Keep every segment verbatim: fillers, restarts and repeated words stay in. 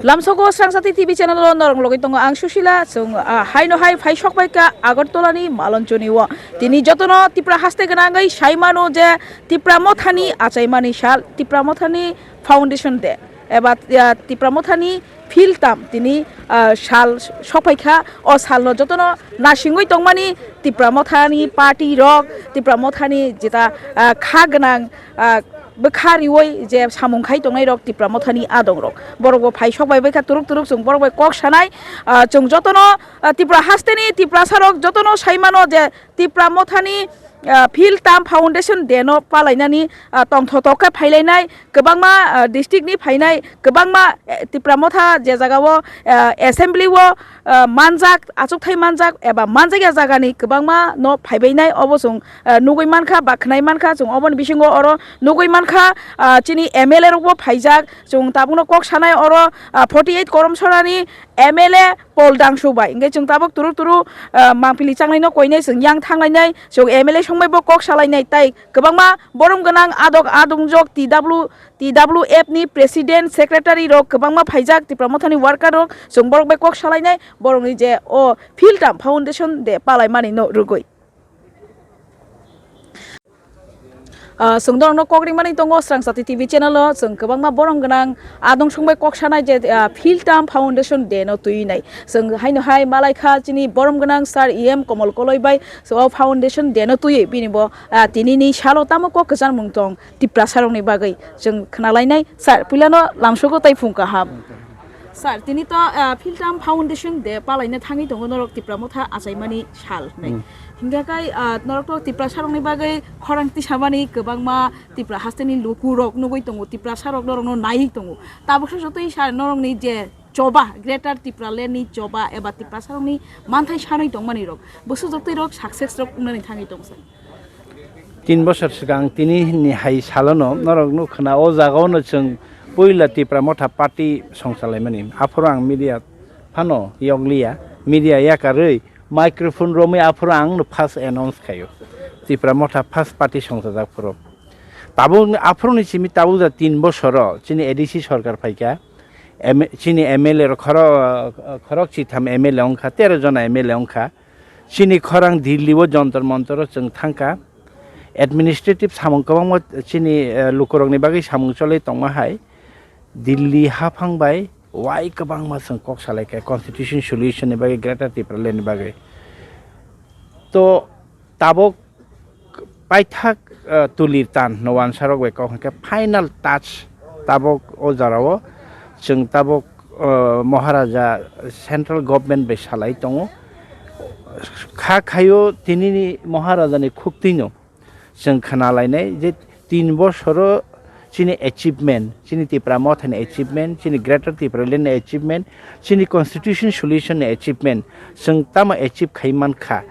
Lamsogo Srangsati T V channel o norok logoi tongo ang Susila. Chwng, ah, haino hai phai sok bai kha Agartala ni Malonchoni o. Tini jotono Tipra haste gwnangwi sai mano je Tipra Mothani achaimani sal, Tipra Mothani Foundation Day eba, ah, Tipra Mothani phil tam tini, ah, sal sok pai kha. O salno jotono nasingwi tongmani Tipra Mothani party rok, Tipra Mothani jeta, ah, kha gwnang, ah, bwkha riwi je samung khai tongnai rok Tipra Mothani adong rok. Borok bo phai sok bai bai kha turuk turuk chwng borok bai kok sanai. Ah, chwng jotono, ah, Tipra hasteni Tiprasa rok jotono sai mano je Tipra Mothani, ah, phil tam Foundation Day no palainani, ah, tongtho tok khe phailainai kwbangma, ah, district ni phainai kwbangma, eh, Tipra Motha je jaga o, ah, assembly o, ah, manjak, achukthai manjak eba manjakya jagani kwbangma no phaibainai obo chwng, ah, nugwi mankha ba khwnai mankha. Chwng oboni bisingo oro nugwi mankha, ah, chini M L A rokbo phaijak. Chwng tabukno kok sanai oro, ah, forty eight Koromsorani M L A Paul Dangsu bai. Hingke chwng tabuk turu turu, ah, mangpili changnaino koinai chwng yang thanglainai. Chwng M L A songbai bo kok salainai tai kwbangma borom gwnang adok adongjok T W T W F ni president, secretary rok kwbangma phaijak, Tipra Mothani worker rok, chwng borok bai kok salainai, borokni je o phil tam Foundation Day palaimani no rwgwi. Ah, chwng norokno kok ringmani tongo Srangsati T V channel o, chwng kwbangma borom gwnang adong songbai kok sanai je, ah, phil tam Foundation Day no twi nai. Chwng haino hai malai kha chini borom gwnang sir E M Komol Koloi bai, so o Foundation Day no twi bini bo, ah, tini ni salo tamo kok kwchangmung tong. Tiprasa rokni bagwi chwng khwnalainai. Sir, puilano lamsogo tai phung kaham. Sir, tini to, ah, phil tam Foundation Day palaina thangwi tongo norok Tipra Motha achaimani sal hinwi. Hmm. Hingkha kai, ah, norok to Tiprasa rokni bagwi khorang tisamani kwbangma Tipra hasteni lukurok nugwi tongo, Tiprasa rok norokno naiwi tongo. Tabuksa jotoi sir norokni je choba, Greater Tipraland ni choba eba Tiprasa rokni manthai sanwi tongmani rok, bwswk jotoi rok success rok wngnani thangwi tong sir. Tin bosor swkang tini ni hai salono norok nukha na, o jaga o no chwng puila Tipra Motha party songchalaimani. Aphuru ang media phano yokliya, media yakarwi microphone romwi aphuru ang no first announce khaio. Tipra Motha first party songchajak phuru. Tabuk aphuru ni simi tabuk ja tin bosoro chini A D C sorkar phaikha, M-, chini M L A rok khoro-, khorok chitham M L A wngkha, tero jona M L A wngkha. Chini khorang Delhi o Jontor Montor o chwng thangkha. Administrative samung kwbangma chini, eh, lukurokni bagwi samung choli tongma hai. Delhi haphang bai wai kwbangma chwng kok salai kha constitution solution ni bagwi, Greater Tipraland ni bagwi. To tabuk paithak, eh, tulir tan no wansarok bai kok hwnkhe final touch tabuk o jora o chwng tabuk, eh, Maharaja central government bai salai tongo. Kha khaio tinini Maharaja ni khuktwino chwng khna lainai je tin bosoro chini achievement, chini Tipra Mothani achievement, chini Greater Tipraland ni achievement, chini constitution solution ni achievement, chwng tamo achieve khai mankha,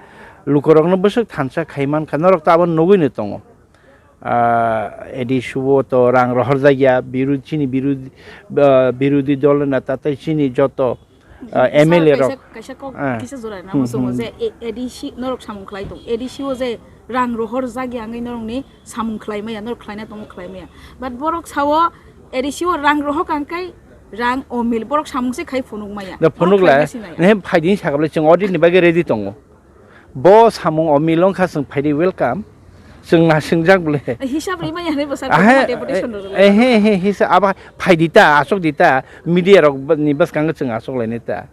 lukurokno bwswk thansa khai mankha, norok to abo nugwino tongo. Ah, A D C o to rang rohorjakya, birud-, chini birud-, ah, birudi dol neta tei chini joto, ah, Sir, M L A rok. Kaisa, kaisa kok, ah, kisa jora na hmm, muchungo hmm. Je A-, A D C norok samung khlai tong, A D C o je rang rohor jagya wngwi norokni samung khlai maya, norok khlaina tongo khlai maya. But borok sao A D C o rang rohor kangkai rang omil, borok samung se khai phunuk maya. Da phunuk la, ne phaidi sakable chwng audit ni bagwi ready tongo. Bo samung omil wngkha chwng phaidi welcome. Chwng na swngjak bole. Hisab rimaya hinwi bwsa deputation rwgwi. Eh, he, he, hisab aba phaidi ta, asok di ta, media rok ni bwskango chwng asok lainai ta.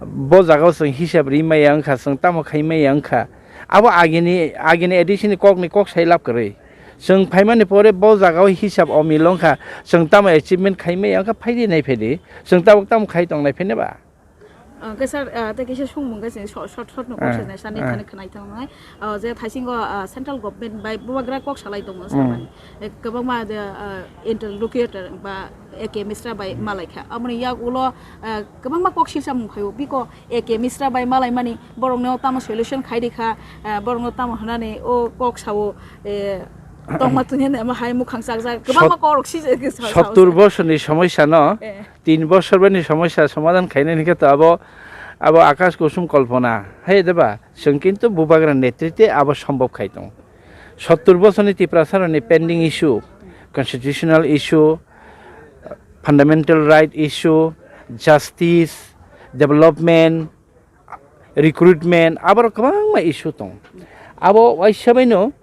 Bo jaga o chwng hisab ri maya wngkha, chwng tamo khai maya wngkha. Abo agini, agini A D C ni kok ni kok sai lab kwrwi. Chwng phaimani pore bo jaga o hisab omil wngkha, chwng tamo achievement khai maya wngkha, phaidi nai phaidi. Chwng tabuk tamo khai tong nai phaidi ba. Ah, khe sir, ah, tei kisa songmung khe chwng short, short, short no kok sajnai, sani thani khwnai thangnai. Ah, je thaisingo, ah, central government bai bubagra kok salai tongo sir bai. Eh, kwbangma je, ah, interlocutor ba A K Misra bai malaikha. Aboni yak ulo, ah, kwbangma kok silsa mung khaio. Biko A K Misra bai malaimani borokno tamo solution khai rikha, ah, borokno tamo hwnani o kok sao, eh, tongma tuni hwnwi ama hai mukhang chakjak. Kwbangma kok rok sijak sao. Sottur bosorni somosya no tin bosor bani somosya somadhan khainani khe to abo Abo akash kusum kolpona hai deba, chwng kintu Bubagra netritwe abo sombhob khai tongo. Sottur bosorni Tiprasarokni pending issue, constitutional issue, fundamental right issue, justice, development, recruitment, aborok kwbangma issue tongo. Abo waisa baino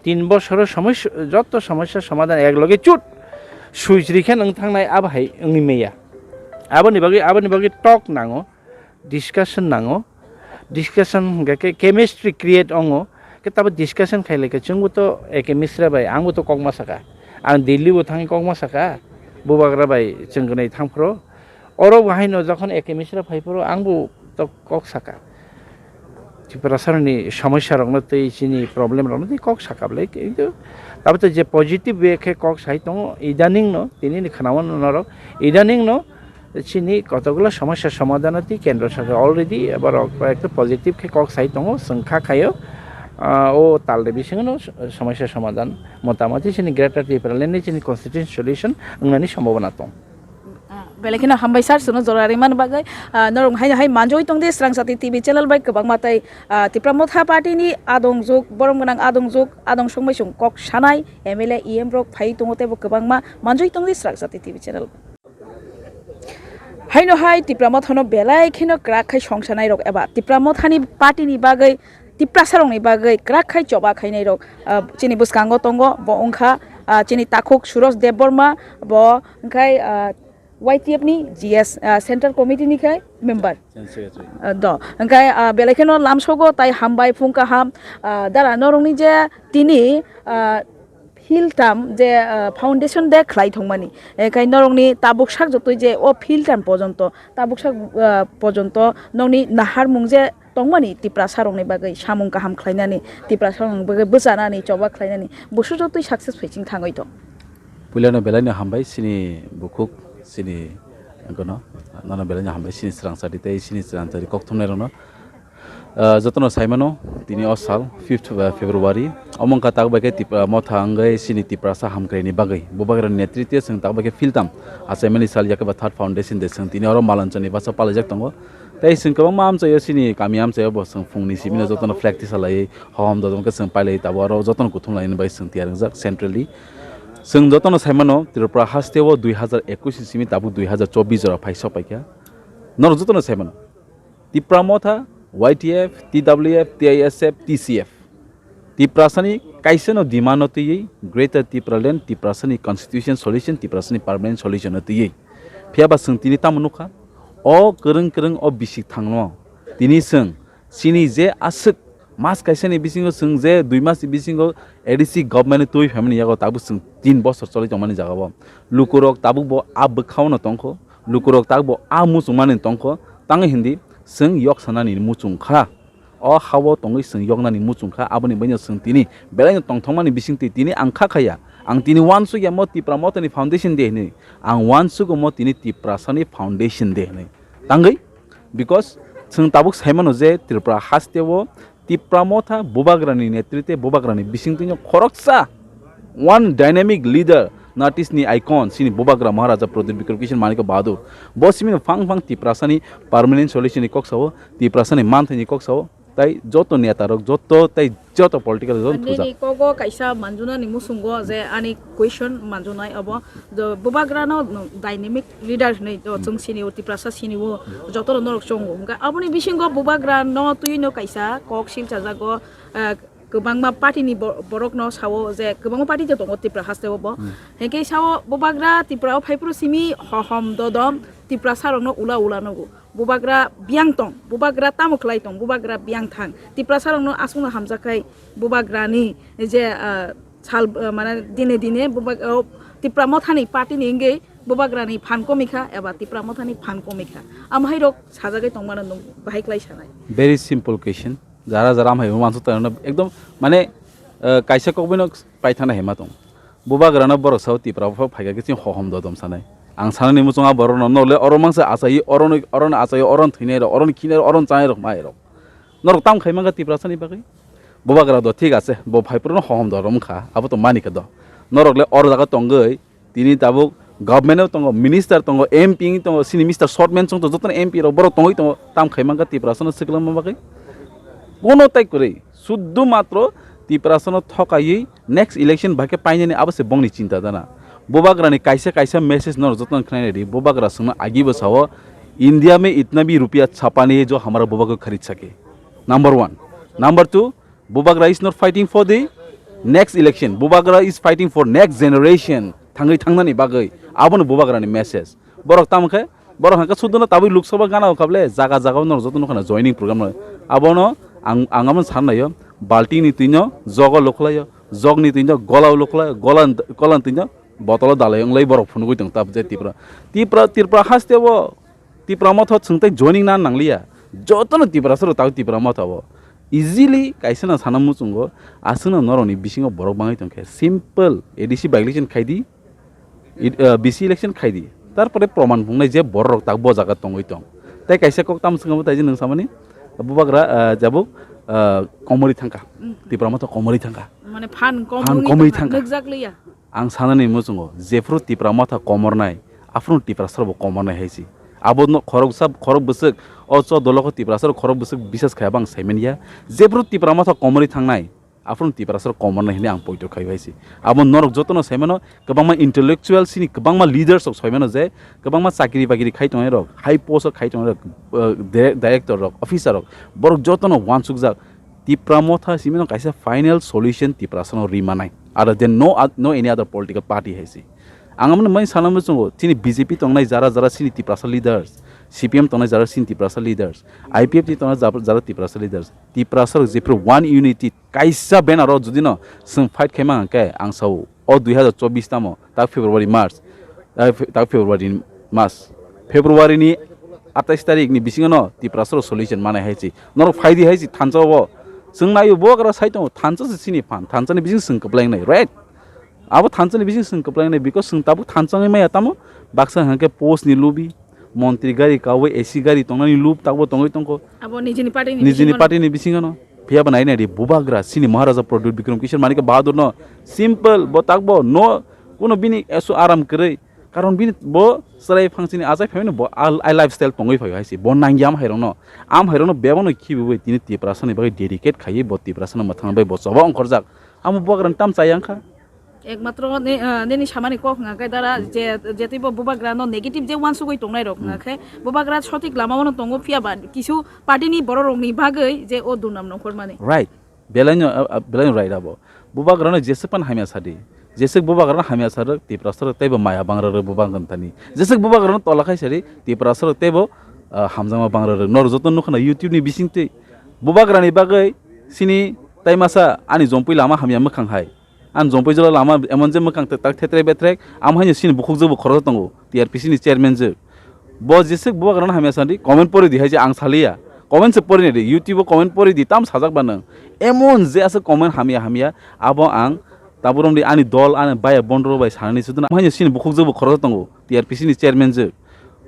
tin bosoro somosya, joto somosya somadhan ek loge chut switch rikhe nwng thangnai abo hai wngwi maya. Aboni bagwi, aboni bagwi talk nango, discussion nango. Discussion hwnkhe khe chemistry create ongo. Khe tabo discussion khai lai khe chwngbo to A K Misra bai, angbo to kokma saka. Ang Delhi bo thangwi kokma saka. Bubagra bai chwng gwnwi thangphuru. Oro bo haino jokhon A K Misra phaiphuru, angbo to kok saka. Tiprasarokni somosya rokno tei chini problem rokno tei kok saka bwlai, kintu tabuk je positive way khe kok sai tongo, idaning no tini ni khwnao norok, idaning no chini kotokgulo somosya somadhan tei kendro sarkar already borok ekta positive khe kok sai tongo, chwng kha khaio, ah, o tal de bisingo no somosya somadhan motamoti chini Greater Tipraland ni chini constitution solution wngnani sombhabona tong. Ah, belai kheno hambai sir, chwngno jora rimani bagwi. Ah, norok haino hai manjui tongdi Srang Jati T V channel bai kwbangma tei, ah, Tipra Motha Party ni adong juk, borom gwnang adong juk, adong songbai chwng kok sanai M L A, E M rok phai tongo teibo kwbangma manjui tongdi Srang Jati T V channel. Haino hai Tipra Motha no belai kheno kwrak khai songsanai rok eba Tipra Motha ni party ni bagwi Tiprasarokni bagwi kwrak khai choba khainairok, ah, chini bwskango tongo, bo wngkha, ah, chini takhuk Suroj Debbarma, bo wngkhai, ah, Y T F ni G S, ah, Central Committee ni khai member. General Secretary. Ah, do. Hwnkhe, ah, belai kheno lamsogo tai hambai phung kaham, ah, dara norokni je tini, ah, field term je, ah, foundation day khlai thongmani. Ekhai norokni tabuk sak jotoi je o field term pojonto, tabuk sak, ah, pojonto nokni naharmung je tongmani Tiprasarokni bagwi samung kaham khlainani, Tiprasarokni bagwi bwchanani, choba khlainani, busu jotoi success phaising thangwi tong. Puilano belaino hambai chini bukhuk, chini gono, nono belaino hambai chini Srang Jati tei chini Srang Jati kokthumnairokno. Ah, jotono saimano, tini o sal fifth, ah, February, omo wngkha tak bai khe Tipra Motha wngwi chini Tiprasa hamkraini bagwi, Bubagrani netritwe chwng tak bai khe field term achaimani sal, yakhe ba third foundation day chwng tini oro Malanchani basa palaijak tongo. Tei chwng kwbangma amchaio chini kami amchaio bo chwng phungni simino jotono flag tisalaiwi hohom dodom khe chwng pailai tabuk oro jotono kuthumlaini bai chwng tiyar wngjak centrally. Chwng jotono saimano Tripura hasteo dui hazar ekush ni simi tabuk dui hazar chobbish jora phai sok paikha. Norok jotono saimano Tipra Motha, Y T F, T W F, T I S F, T C F. Tiprasani kaisano demand no twiwi Greater Tipraland, Tiprasani constitution solution, Tiprasani permanent solution no twiwi. Phiya ba chwng tini tamo nukha, o kwrwng kwrwng o bisik thangno tini chwng chini je aswk mas kaisani bisingo chwng je dui mas ni bisingo A D C government ni twi phaimani yago tabuk chwng tin bosor choli tongmani jagao lukurok tabuk bo a bwkhao no tongkho, lukurok tabuk bo a muchungmani tongkho, tangwi hindi chwng yok sanani muchung kha. O hao tongwi chwng yoknani muchung kha, aboni baino chwng tini belaino tongthokmani bisingtwi tini ang kha khaya. Ang tini uansukya mo Tipra Mothani foundation day hinwi, ang uansugo mo tini Tiprasani foundation day hinwi. Tangwi, because chwng tabuk saimano je Tripura hasteo Tipra Motha Bubagrani netritwe Bubagrani bisingtwino khoroksa one dynamic leader, North East ni icon, chini Bubagra Maharaja Pradyut Bikram Kishore Manikya Bahadur. Bo simino phang phang Tiprasani permanent solution ni kok sao, Tiprasani manthai ni kok sao, tai joto neta rok, joto tai joto political zone ani thujak. Ni kogo kaisa manjuna ni musungo je ani question manjunai obo, je Bubagra no dynamic leader hinwi to chwng sini o, Tiprasa sini o, joto rok norok chongo. Hwnkhe aboni bisingo Bubagra no twi no kaisa kok sil chajago, eh, kwbangma party ni bo-, borok no sao je kwbangma party je tongo Tripura haste o bo. Hmm. Hwnkhe sao Bubagra Tripura o phaiphuru simi hohom dodom Tiprasa rok no ula ula nugo. Bubagra biyang tong, Bubagra tamo khlai tong, Bubagra biyang thang. Tiprasa rok no aswk no hamjak khai Bubagra ni je, ah, sal, ah, mane dine dine Bubag-, oh, Tipra Mothani party ni wngwi Bubagra ni phan komikha eba Tipra Mothani phan komikha. Amo hai rok sajagwi tongmano nwng bahai klai sanai. Very simple question. Jara jara amhai uansuk tongna ekdom mane, eh, kaisa kokbai no paithana hema tong. Bubagra no borok sao Tipra pho phaikha khe chini hohom dodom sanai. Ang sanani muchung a borok no nole oro mangsa achai oro no, oro no achai oro no thwinai rok, oro no khinai rok, oro no chanai rok mai rok. Norok tam khai mangkha Tiprasa ni bagwi? Bubagra do thik ase, bo phai phuru no hohom dodom kha, abo to mani khe do. Norok le oro jaga tongwi tini tabuk government o tongo, minister tongo, M P wng tongo, sini Mister Shortman chwng to jotono M P rok borok tongwi tongo, tam khai mankha Tiprasano swkang bagwi. Bono tai kwrwi, suddu matro Tiprasano thokaiwi next election bahai khe painani abo se bongni chinta jana. Bubagrani kaisa kaisa message no jotono khwnai di, Bubagra swngno agi bo sao, India mein itna bhi rupiya chhapa nahi hai jo hamara Bubagra kharid sake. Number one. Number two, Bubagra is not fighting for the next election. Bubagra is fighting for next generation. Thangwi thangnani bagwi. Abono Bubagrani message. Borok tamo khe, borok hangkhe suddono tabwi Lok Sabha gana o khable, jaga jaga o norok joto nukha na joining program no. Abono ang, ang amo sannaio, balting ni twino jogo lukhlaio, jog ni twino gola lukhlaio, gola, gola ni twino botolo dalai wnglai borok phunugwi tong tab je Tripura. Tripura, Tripura haste o Tipra Motha chwng tei joining na nangliya. Jotono Tiprasarok tao Tipra Motha o. Easily kaisa no sana muchungo, aswkno norokni bisingo borok bangwi tongkhe. Simple A D C by-election khaidi, it-, uh, B C election khaidi. Tarpore proman phungnai je borok tak bo jaga tongwi tong. Tei kaisa kok tamo swngamo tai je nwng samani, Bubagra, uh, jabuk, uh, komori thangkha. Mm. Tipra Motha komori thangkha. Mane phan kom Phan wngwi komwi tongkha, thangkha. Nukjakliya. Ang sanani muchungo, jephru Tipra Motha komornai, aphuru Tiprasarokbo komornai hai si. Abono khoroksa, khorok bwswk, o choddo lokho Tiprasarok khorok bwswk bisas khai abang saimanya. Jephru Tipra Motha komorwi thangnai, aphuru Tiprasarok komornai hinwi ang poito khai hai si. Abo norok jotono saimano, kwbangma intellectual sini kwbangma leaders rok saimano je, kwbangma chakri bakri khai tongnai rok, high post o khai tongnai rok, uh, dire-, director rok, officer rok, borok jotono uansukjak. Tipra Motha simino kaisa final solution Tiprasano rimanai. Other than no oth-, no any other political party hai si. Ang amno mai sana muchungo, chini B J P tongnai jara jara sini Tiprasa leaders, C P M tongnai jara sini Tiprasa leaders, I P F T tongnai jara, jara Tiprasa leaders. Tiprasarok jephru one unity kaisa banner o judino swng fight khaima hwnkhe ang sao o dui hazar chobbish tamo tak February March, tak Fe-, tak February March, February ni atais tarik ni bisingo no Tiprasarok solution manai hai si. Norok phaidi hai si thansa o. Chwng naio bo gra sai tongo thansa se sini phan. Thansa ni bising swng kwplai nai, right? Abo thansa ni bising swng kwplai nai because swng tabuk thansa wngwi maya tamo baksa hwnkhe post ni lubi, montri gari kawi A C gari tongnani lub takbo tongwi tongkho. Abo nijini party ni Nijini bisingo no. Party ni bisingo no. Phiya bo nai nai di Bubagra sini Maharaja Pradyut Bikram Kishore Manikya Bahadur no simple bo takbo no kuno bini eso aram kwrwi. Karon bini bo chwrai phangsini achai phaimani bo al-, ai lifestyle tongwi phaio hai se. Bo nangya am hairokno. Am hairokno bebakno khibiwi tini Tiprasani bagwi dedicate khaiwi bo Tiprasano mwthangna bai bo choba ongkhorjak. Amo Bubagrani tam chaya wngkha. Ekmatro ne-, ah, nini samani kok hwnga khe dara je, je teibo Bubagrano negative je uansugwi tongnai rok hwnga Hmm. khe Bubagra sothik lama o no tongo phiya ba kisu party ni borok rokni bagwi je o durnam nongkhormani. Right. Belaino, a, a, belaino right abo. Bubagrano jeswk pan hamya sadi. Jeswk Bubagrano hamya sarwk, Tiprasarok teibo maya bangrarwk Bubagrani thani. Jeswk Bubagrano tola khai sadi, Tiprasarok teibo, ah, hamjakma bangrarwk. Norok joto nukha na YouTube ni bisingtwi. Bubagrani bagwi sini tai masa ani jompui lama hamya mwkhang hai. Ani jompui jora lama emon je mwkhang tak thetrek betrek, amo haino sini bukhuk jwkbo khoroksa tongo, T R P C ni chairman jwk. Bo jeswk Bubagrano hamya sadi, comment pori di hai je ang saliya. Comment se pori nai di, YouTube o comment pori di, tam sajak ba nwng. Emon je aswk comment hamya hamya, abo ang tabuk romdi ani dol, ani baya bondro bai sanani suduna. Haino sini bukhuk jwkbo khoroksa tongo, T R P C ni chairman jwk.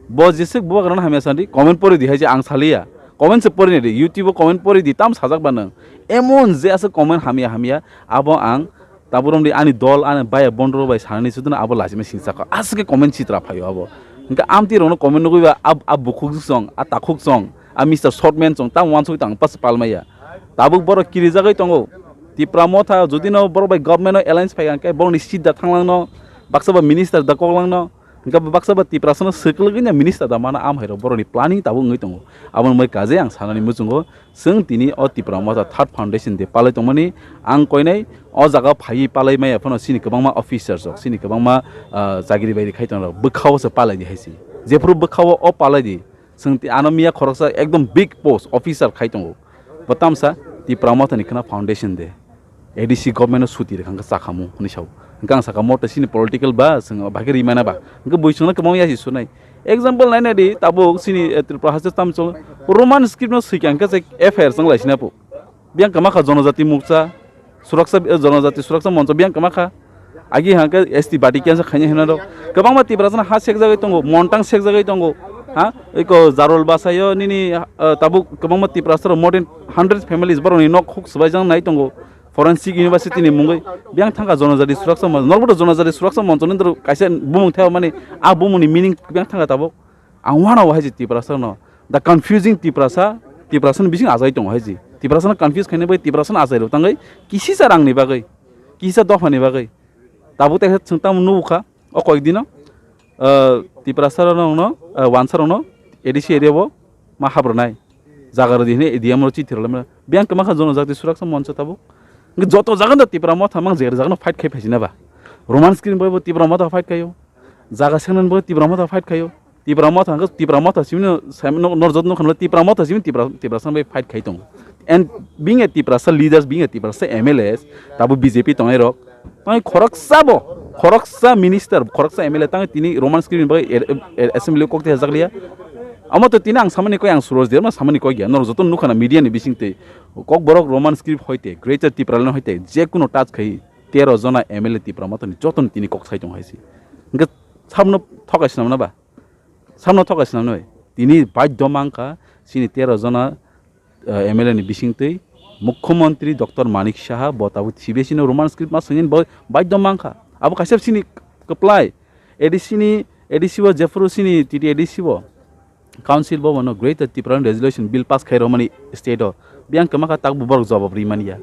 Bo jeswk Bubagrano hamya sadi, comment pori di hai je ang saliya. Comment se pori nai di, YouTube o comment pori di, tam sajak ba nwng. Emon je aswk comment hamya hamya, abo ang Tabuk romdi ani dol, ani baya bondro bai sanani suduna abo lachima singsa kha. Aswk khe comment chitra phaio abo. Hwnkhe amtwi rokno comment nugwi ba ab, ab bukhuk song, a takhuk song, a Mister Shortman song, tamo uansugwi tang pas palmaya. Tabuk borok kirijagwi tongo. Tipra Motha jodi no borok bai government o alliance phai hwnkhe borokni seat da thanglangno, baksa ba minister da koklangno. Hwnkhe baksa ba Tiprasano swkluigwino minister da mana am hairok borokni planning tabuk wngwi tongo. Aboni bagwi kaje ang sanani muchungo, chwng tini o Tipra Motha Third Foundation Day palai tongmani ang koinai o jaga phaiwi palai maya phano chini kwbangma officers rok, chini kwbangma, ah, chagri bairi khai tongrok bwkhao se palai di hai se. Jephuru bwkhao o palai di, chwng ti-, ano miya khoroksa ekdom big post officer khai tongo. Bo tamsa Tipra Motha ni khwna Foundation Day. A D C government no suti rwkha hwnkhe chakhamu hwnwi sao. Hwnkhe ang sakha, mo tei chini political ba, chwng bahai khe rimana ba. Hwnkhe bui chwngno kwbangma yasi sunai. Example nai nai di, tabuk chini, eh, Tripura haste tamo chwng Roman script no swikha hwnkhe se F I R chwng lai sina po. Biyang kwma kha Jonojati Morcha, Suraksa, eh, Jonojati Suraksa Moncho biyang kwma kha. Agi hwnkhe S T bati khe khaina hwnwi rok. Kwbangma Tiprasano ha sekjagwi tongo, montang sekjagwi tongo. Ha? Eko Jarol Basaio nini, eh, tabuk kwbangma Tiprasarok more than hundred families borokni nok huk swbaijak nai tongo. Forensic University ni mungwi biyang thangkha Jonojati Suraksa Mon-, norbo to Jonojati Suraksa Moncho ni kaisa bumung thai mani, a bumung ni meaning biyang thangkha tabuk. Ang wana o hai je Tiprasa no, the confusing Tiprasa, Tiprasa ni bising achai tongo hai je. Tiprasa no confuse khaina bai Tiprasa no achai rw tangwi kisisa rang ni bagwi, kisisa dopha ni bagwi. Tabuk tei chwng tamo nukha o koyek dino, ah, Tiprasa rok no, ah, wansa rok no A D C area o ma habrwnai. Jaga rwdi hwnwi A D M rok chithi rwlaimani. Biyang kwmakha Jonojati Suraksa Moncho tabuk. Hwnkhe joto jaga no Tipra Motha mang je jaga no fight khai phaisina ba. Roman script bai bo Tipra Motha fight khaio. Jaga sengnani bo Tipra Motha fight khaio. Tipra Motha hwnkhe Tipra Motha simi no sai no nor joto nukha Tipra Motha simi Tipra, Tiprasa bai fight khai tongo. And being a Tiprasa leaders, being a Tiprasa M L As, tabuk B J P tongnai rok, tei khoroksa bo, khoroksa minister, khoroksa M L A tangwi tini Roman script ni bagwi er-, er-, assembly o kok tei hajak liya. Amo to tini ang samani koi, ang Suraj Debbarma samani koi ya. Norok joto nukha na media ni bising tei kok borok Roman script hoite, Greater Tipraland hoite, je kuno touch khai tero jona M L A Tipra Motha ni joto ni tini kok sai tong hai si. Hwnkhe samno thokai swnam na ba? Samno thokai swnam na bai? Tini baidho mankha sini tero jona ah, M L A ni bisingtwi Mukhyamantri Doctor Manik Saha bo tabuk C B S E no Roman script ma swngwi bo baidho mankha. Abo kaisa sini kwplai A D C ni, A D C bo jephuru sini T T A D C bo council bo bono Greater Tipraland Resolution Bill pass khai romani state o biyang kwmakha takbo borok jawab ri manya.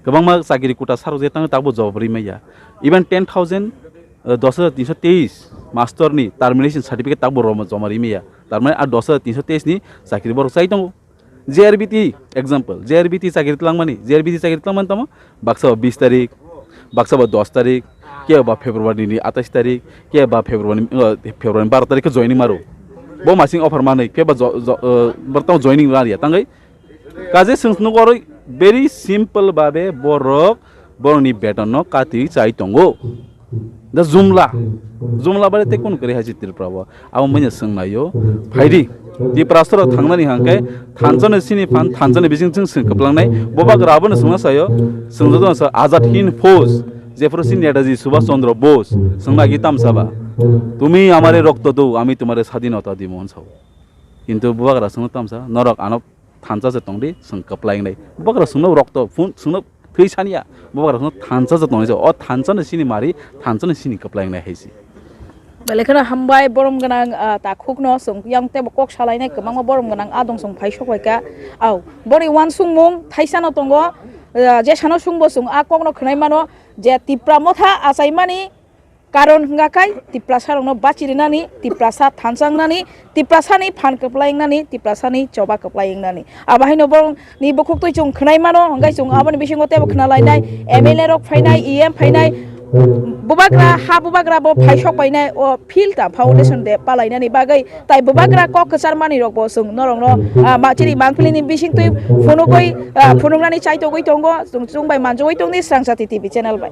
Kwbangma chakiri kota sarok je tang takbo jawab ri manya. Even ten thousand, ah, dos hajar tinso teis master ni termination certificate takbo rom-, joma ri manya. Tar mane a dos hajar tinso teis ni chakiri borok chai tongo. J R B T example, J R B T chakiri twlangmani, J R B T chakiri twlangmani tamo baksa ba bis tarik, baksa ba dos tarik, kebo ba February ni atais tarik, kebo ba February, uh, February baro tarik khe joining maro. Bo masing offer manwi kebo jo-, jo-, uh, bo tamo joining manya tangwi. Kaje chwng nugo oro very simple babe borok borokni beton no kati chai tongo. Da jumla, jumla bare tei kunu kwrwi hai se Tripura o. Abo manya swng naio. Phaidi, Tiprasa rok thangnani hangkhe thansa ni sini phan, thansa ni bising chwng swng kwplangnai. Bobagra abono swngna saio, swngjato sa Azad Hind Fauj, jephuru si Netaji Subhash Chandra Bose, swngna agi tamsa ba. "Tumi amare rokto do, ami tumare sadhinota dimo," hwn sao. Kintu Bobagra swngno tamsa, "Norok ano thansa se tongdi, chwng kwplai wngnai." Bobagra chwngno rokto phun, chwngno thwi saniya. Bobagra chwngno thansa se tongdi, o thansa no sini mari, thansa no sini kwplai wngnai hai se. Belai kheno hambai borom gwnang, ah, takhukno chwng yang tebo kok salainai kwbangma borom gwnang adong chwng phai sok bai kha. Au, boni uansukmung thaisano tongo, ah, jesano chwngbo chwng a kokno khwnai mano je Tipra Motha achaimani Karon hwnkha khai Tiprasa rokno bachi rinani, Tiprasa thansa wngnani, Tiprasani phan kwplai wngnani, Tiprasani choba kwplai wngnani. Abo haino borokni bukhuktwi chwng khwnai mano, hwnkhe chwng aboni bisingo teibo khna lainai, M L A rok phainai, E M phainai, bubagra, ha bubagra bo phai sok painai, o field ta foundation de palainani bagwi, tai bubagra kok kwchar manwi rokbo chwng norokno, ah, ma-, chini mangpili ni bisingtwi phunugwi, ah, phunuknani chaitogwi tongo, chwng, chwng bai manjogwi tongdi Srang Jati T V channel bai.